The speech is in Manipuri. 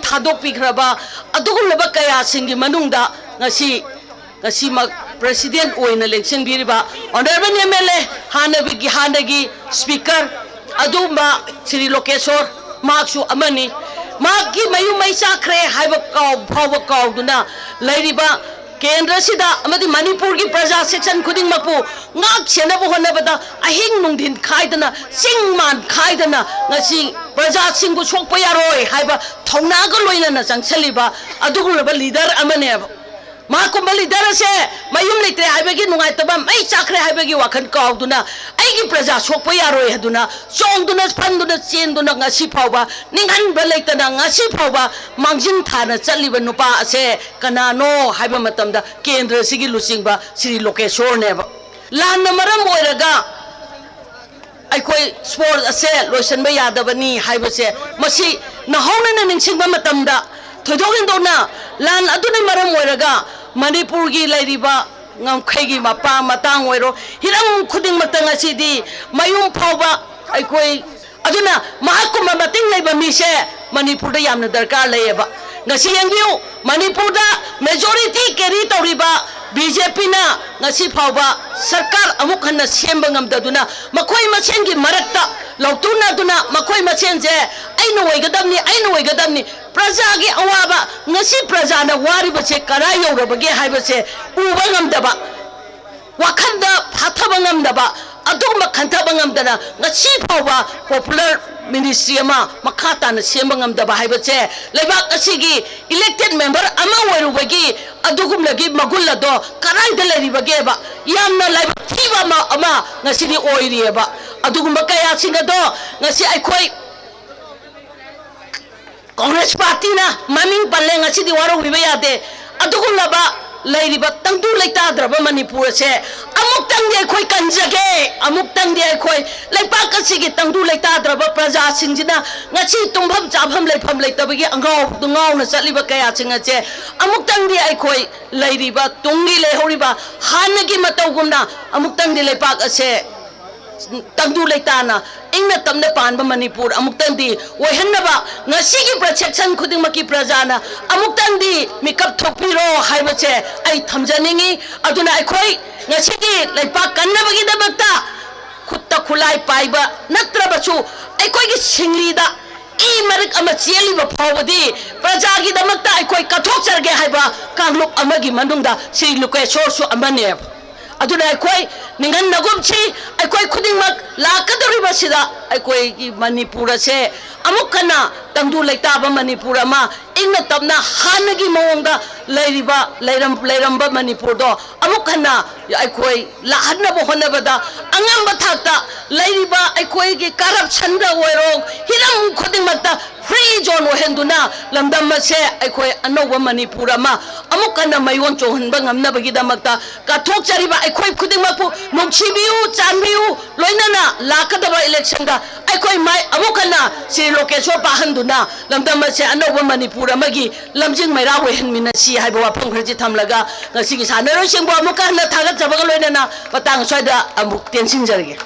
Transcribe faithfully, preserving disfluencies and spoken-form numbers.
ꯊꯥꯗꯣꯛꯄꯤꯈ꯭ꯔꯕ ꯑꯗꯨꯒꯨꯝꯂꯕ ꯀꯌꯥꯁꯤꯡꯒꯤ ꯃꯅꯨꯡꯗ ꯉꯁꯤ, ꯉꯁꯤꯃꯛ president ꯑꯣꯏꯅ ꯂꯦꯡꯁꯤꯟꯕꯤꯔꯤꯕ honourable M L A, ꯍꯥꯟꯅꯒꯤ, ꯍꯥꯟꯅꯒꯤ speaker ꯑꯗꯨꯒꯨꯝꯕ ꯁ꯭ꯔꯤ ꯂꯣꯀꯦꯁꯣꯔ, ꯃꯍꯥꯛꯁꯨ ꯑꯃꯅꯤ꯫ ꯃꯍꯥꯛꯀꯤ ꯃꯌꯨꯝ ꯃꯩ ꯆꯥꯛꯈ꯭ꯔꯦ ꯍꯥꯏꯕ ꯀꯥꯎ-, ꯐꯥꯎꯕ ꯀꯥꯎꯗꯨꯅ ꯂꯩꯔꯤꯕ ꯀꯦꯟꯗ꯭ꯔꯁꯤꯗ ꯑꯃꯗꯤ ꯃꯅꯤꯄꯨꯔꯒꯤ ꯄ꯭ꯔꯖꯥ section ꯈꯨꯗꯤꯡꯃꯛꯄꯨ ꯉꯥꯛ ꯁꯦꯟꯅꯕ ꯍꯣꯠꯅꯕꯗ ꯑꯍꯤꯡ ꯅꯨꯡꯊꯤꯟ ꯈꯥꯏꯗꯅ, ꯆꯤꯡ ꯃꯥꯟ ꯈꯥꯏꯗꯅ ꯉꯁꯤ ꯄ꯭ꯔꯖꯥꯁꯤꯡꯕꯨ ꯁꯣꯛꯄ ꯌꯥꯔꯣꯏ ꯍꯥꯏꯕ ꯊꯧꯅꯥꯒ ꯂꯣꯏꯅꯅ ꯆꯪꯁꯤꯜꯂꯤꯕ ꯑꯗꯨꯒꯨꯝꯂꯕ leader ꯑꯃꯅꯦꯕ꯫ ꯃꯍꯥꯛꯀꯨꯝꯕ leader ꯑꯁꯦ ꯃꯌꯨꯝ ꯂꯩꯇ꯭ꯔꯦ ꯍꯥꯏꯕꯒꯤ ꯅꯨꯡꯉꯥꯏꯇꯕ, ꯃꯩ ꯆꯥꯛꯈ꯭ꯔꯦ ꯍꯥꯏꯕꯒꯤ ꯋꯥꯈꯜ ꯀꯥꯎꯗꯨꯅ ꯑꯩꯒꯤ ꯄ꯭ꯔꯖꯥ ꯁꯣꯛꯄ ꯌꯥꯔꯣꯏ ꯍꯥꯏꯗꯨꯅ ꯆꯣꯡꯗꯨꯅ, ꯐꯟꯗꯨꯅ, ꯆꯦꯟꯗꯨꯅ ꯉꯁꯤ ꯐꯥꯎꯕ ꯅꯤꯡꯍꯟꯕ ꯂꯩꯇꯅ ꯉꯁꯤ ꯐꯥꯎꯕ ꯃꯥꯡꯖꯤꯟ ꯊꯥꯅ ꯆꯠꯂꯤꯕ ꯅꯨꯄꯥ ꯑꯁꯦ ꯀꯅꯥꯅꯣ ꯍꯥꯏꯕ ꯃꯇꯝꯗ ꯀꯦꯟꯗ꯭ꯔꯁꯤꯒꯤ ꯂꯨꯆꯤꯡꯕ ꯁ꯭ꯔꯤ ꯂꯣꯀꯦꯁꯣꯔꯅꯦꯕ꯫ ꯂꯥꯟꯅ ꯃꯔꯝ ꯑꯣꯏꯔꯒ ꯑꯩꯈꯣꯏ sport ꯑꯁꯦ ꯂꯣꯏꯁꯤꯟꯕ ꯌꯥꯗꯕꯅꯤ ꯍꯥꯏꯕꯁꯦ ꯃꯁꯤ ꯅꯧꯍꯧꯅꯅ ꯅꯤꯡꯁꯤꯡꯕ ꯃꯇꯝꯗ, ꯊꯣꯏꯗꯣꯛ ꯍꯦꯟꯗꯣꯛꯅ ꯂꯥꯟ ꯑꯗꯨꯅ ꯃꯔꯝ ꯑꯣꯏꯔꯒ ꯃꯅꯤꯄꯨꯔꯒꯤ ꯂꯩꯔꯤꯕ ꯉꯝꯈꯩꯒꯤ ꯃꯄꯥ ꯃꯇꯥꯡ ꯑꯣꯏꯔꯣ, ꯍꯤꯔꯝ ꯈꯨꯗꯤꯡꯃꯛꯇ ꯉꯁꯤꯗꯤ ꯃꯌꯨꯝ ꯐꯥꯎꯕ ꯑꯩꯈꯣꯏ, ꯑꯗꯨꯅ ꯃꯍꯥꯛꯀꯨꯝꯕ ꯃꯇꯤꯡ ꯂꯩꯕ ꯃꯤꯁꯦ ꯃꯅꯤꯄꯨꯔꯗ ꯌꯥꯝꯅ ꯗꯔꯀꯥꯔ ꯂꯩꯌꯦꯕ꯫ ꯉꯁꯤ ꯌꯦꯡꯕꯤꯌꯨ, ꯃꯅꯤꯄꯨꯔꯗ majority carry ꯇꯧꯔꯤꯕ B J P ꯅ ꯉꯁꯤ ꯐꯥꯎꯕ ꯁꯔꯀꯥꯔ ꯑꯃꯨꯛ ꯍꯟꯅ ꯁꯦꯝꯕ ꯉꯝꯗꯗꯨꯅ ꯃꯈꯣꯏ ꯃꯁꯦꯟꯒꯤ ꯃꯔꯛꯇ ꯂꯥꯎꯊꯣꯛꯅꯗꯨꯅ ꯃꯈꯣꯏ ꯃꯁꯦꯟꯁꯦ ꯑꯩꯅ ꯑꯣꯏꯒꯗꯕꯅꯤ, ꯑꯩꯅ ꯑꯣꯏꯒꯗꯕꯅꯤ, ꯄ꯭ꯔꯖꯥꯒꯤ ꯑꯋꯥꯕ, ꯉꯁꯤ ꯄ꯭ꯔꯖꯥꯅ ꯋꯥꯔꯤꯕꯁꯦ ꯀꯗꯥꯏ ꯌꯧꯔꯕꯒꯦ ꯍꯥꯏꯕꯁꯦ ꯎꯕ ꯉꯝꯗꯕ, ꯋꯥꯈꯜꯗ ꯐꯥꯊꯕ ꯉꯝꯗꯕ, ꯑꯗꯨꯒꯨꯝꯕ ꯈꯟꯊꯕ ꯉꯝꯗꯅ ꯉꯁꯤ ꯐꯥꯎꯕ popular ministry ꯑꯃ ꯃꯈꯥ ꯇꯥꯅ ꯁꯦꯝꯕ ꯉꯝꯗꯕ ꯍꯥꯏꯕꯁꯦ ꯂꯩꯕꯥꯛ ꯑꯁꯤꯒꯤ elected member ꯑꯃ ꯑꯣꯏꯔꯨꯕꯒꯤ ꯑꯗꯨꯒꯨꯝꯕꯒꯤ ꯃꯒꯨꯟ ꯑꯗꯣ ꯀꯗꯥꯏꯗ ꯂꯩꯔꯤꯕꯒꯦꯕ? ꯌꯥꯝꯅ ꯂꯥꯏꯕꯛ ꯊꯤꯕ ꯑꯃ, ꯑꯃ ꯉꯁꯤꯗꯤ ꯑꯣꯏꯔꯤꯑꯕ꯫ ꯑꯗꯨꯒꯨꯝꯕ ꯀꯌꯥꯁꯤꯡ ꯑꯗꯣ ꯉꯁꯤ ꯑꯩꯈꯣꯏ Congress party ꯅ ꯃꯃꯤꯡ ꯄꯜꯂꯦ, ꯉꯁꯤꯗꯤ ꯋꯥꯔꯧꯕꯤꯕ ꯌꯥꯗꯦ꯫ ꯑꯗꯨꯒꯨꯝꯂꯕ ꯂꯩꯔꯤꯕ ꯇꯪꯗꯨ ꯂꯩꯇꯥꯗ꯭ꯔꯕ ꯃꯅꯤꯄꯨꯔ ꯑꯁꯦ ꯑꯃꯨꯛꯇꯪꯗꯤ ꯑꯩꯈꯣꯏ ꯀꯟꯖꯒꯦ, ꯑꯃꯨꯛꯇꯪꯗꯤ ꯑꯩꯈꯣꯏ ꯂꯩꯄꯥꯛ ꯑꯁꯤꯒꯤ ꯇꯪꯗꯨ ꯂꯩꯇꯥꯗ꯭ꯔꯕ ꯄ꯭ꯔꯖꯥꯁꯤꯡꯁꯤꯅ ꯉꯁꯤ ꯇꯨꯝꯐꯝ ꯆꯥꯐꯝ ꯂꯩꯐꯝ ꯂꯩꯇꯕꯒꯤ ꯑꯉꯥꯎꯕꯗ ꯉꯥꯎꯅ ꯆꯠꯂꯤꯕ ꯀꯌꯥꯁꯤꯡ ꯑꯁꯦ ꯑꯃꯨꯛꯇꯪꯗꯤ ꯑꯩꯈꯣꯏ ꯂꯩꯔꯤꯕ ꯇꯨꯡꯒꯤ ꯂꯩꯍꯧꯔꯤꯕ ꯍꯥꯟꯅꯒꯤ ꯃꯇꯧꯒꯨꯝꯅ ꯑꯃꯨꯛꯇꯪꯗꯤ ꯂꯩꯄꯥꯛ ꯑꯁꯦ ꯇꯪꯗꯨ ꯂꯩꯇꯥꯅ ꯏꯪꯅ ꯇꯞꯅ ꯄꯥꯟꯕ ꯃꯅꯤꯄꯨꯔ ꯑꯃꯨꯛꯇꯪꯗꯤ ꯑꯣꯏꯍꯟꯅꯕ ꯉꯁꯤꯒꯤ ꯄ꯭ꯔ-, ꯁꯦꯛꯁꯟ ꯈꯨꯗꯤꯡꯃꯛꯀꯤ ꯄ꯭ꯔꯖꯥꯅ ꯑꯃꯨꯛꯇꯪꯗꯤ ꯃꯤꯀꯞ ꯊꯣꯛꯄꯤꯔꯣ ꯍꯥꯏꯕꯁꯦ ꯑꯩ ꯊꯝꯖꯅꯤꯡꯏ꯫ ꯑꯗꯨꯅ ꯑꯩꯈꯣꯏ ꯉꯁꯤꯒꯤ ꯂꯩꯄꯥꯛ ꯀꯟꯅꯕꯒꯤꯗꯃꯛꯇ ꯈꯨꯠꯇ ꯈꯨꯠꯂꯥꯏ ꯄꯥꯏꯕ ꯅꯠꯇ꯭ꯔꯕꯁꯨ ꯑꯩꯈꯣꯏꯒꯤ ꯁꯤꯡꯂꯤꯗ ꯏ ꯃꯔꯤꯛ ꯑꯃ ꯆꯦꯜꯂꯤꯕ ꯐꯥꯎꯕꯗꯤ ꯄ꯭ꯔꯖꯥꯒꯤꯗꯃꯛꯇ ꯑꯩꯈꯣꯏ ꯀꯠꯊꯣꯛꯆꯔꯒꯦ ꯍꯥꯏꯕ ꯀꯥꯡꯂꯨꯞ ꯑꯃꯒꯤ ꯃꯅꯨꯡꯗ ꯁ꯭ꯔꯤ ꯂꯨꯀꯦꯁꯣꯔꯁꯨ ꯑꯃꯅꯦꯕ꯫ ꯑꯗꯨꯅ ꯑꯩꯈꯣꯏ ꯅꯤꯡꯍꯟꯅꯒꯨꯝꯁꯤ, ꯑꯩꯈꯣꯏ ꯈꯨꯗꯤꯡꯃꯛ ꯂꯥꯛꯀꯗꯧꯔꯤꯕꯁꯤꯗ ꯑꯩꯈꯣꯏꯒꯤ ꯃꯅꯤꯄꯨꯔ ꯑꯁꯦ ꯑꯃꯨꯛ ꯍꯟꯅ ꯇꯪꯗꯨ ꯂꯩꯇꯥꯕ ꯃꯅꯤꯄꯨꯔ ꯑꯃ, ꯏꯪꯅ ꯇꯞꯅ ꯍꯥꯟꯅꯒꯤ ꯃꯑꯣꯡꯗ ꯂꯩꯔꯤꯕ, ꯂꯩꯔꯝ-, ꯂꯩꯔꯝꯕ ꯃꯅꯤꯄꯨꯔꯗꯣ ꯑꯃꯨꯛ ꯍꯟꯅ ꯑꯩꯈꯣꯏ ꯂꯥꯛꯍꯟꯅꯕ ꯍꯣꯠꯅꯕꯗ ꯑꯉꯝꯕ ꯊꯥꯛꯇ ꯂꯩꯔꯤꯕ ꯑꯩꯈꯣꯏꯒꯤ ꯀꯔꯞꯁꯟꯗ ꯑꯣꯏꯔꯣ, ꯍꯤꯔꯝ ꯈꯨꯗꯤꯡꯃꯛꯇ ꯐ꯭ꯔꯤ ꯖꯣꯟ ꯑꯣꯏꯍꯟꯗꯨꯅ ꯂꯝꯗꯝ ꯑꯁꯦ ꯑꯩꯈꯣꯏ ꯑꯅꯧꯕ ꯃꯅꯤꯄꯨꯔ ꯑꯃ ꯑꯃꯨꯛ ꯍꯟꯅ ꯃꯌꯣꯟ ꯆꯣꯡꯍꯟꯕ ꯉꯝꯅꯕꯒꯤꯗꯃꯛꯇ ꯀꯠꯊꯣꯛꯆꯔꯤꯕ ꯑꯩꯈꯣꯏ ꯈꯨꯗꯤꯡꯃꯛꯄꯨ ꯅꯨꯡꯁꯤꯕꯤꯌꯨ, ꯆꯥꯟꯕꯤꯌꯨ, ꯂꯣꯏꯅꯅ ꯂꯥꯛꯀꯗꯕ ꯏꯂꯦꯛꯁꯟꯗ ꯑꯩꯈꯣꯏ ꯃꯥꯏ ꯑꯃꯨꯛ ꯍꯟꯅ ꯁ꯭ꯔꯤ ꯂꯣꯀꯦꯁꯣꯔ ꯄꯥꯛꯍꯟꯗꯨꯅ ꯂꯝꯗꯝ ꯑꯁꯦ ꯑꯅꯧꯕ ꯃꯅꯤꯄꯨꯔ ꯑꯃꯒꯤ ꯂꯝꯖꯤꯡ ꯃꯩꯔꯥ ꯑꯣꯏꯍꯟꯃꯤꯟꯅꯁꯤ ꯍꯥꯏꯕ ꯋꯥꯐꯝ ꯈꯔꯁꯤ ꯊꯝꯂꯒ ꯉꯁꯤꯒꯤ ꯁꯥꯟꯅꯔꯣꯏꯁꯤꯡꯕꯨ ꯑꯃꯨꯛꯀ ꯍꯟꯅ ꯊꯥꯒꯠꯆꯕꯒ ꯂꯣꯏꯅꯅ ꯃꯇꯥꯡ ꯑꯁ꯭ꯋꯥꯏꯗ ꯑꯃꯨꯛ ꯇꯦꯟꯁꯤꯟꯖꯔꯒꯦ꯫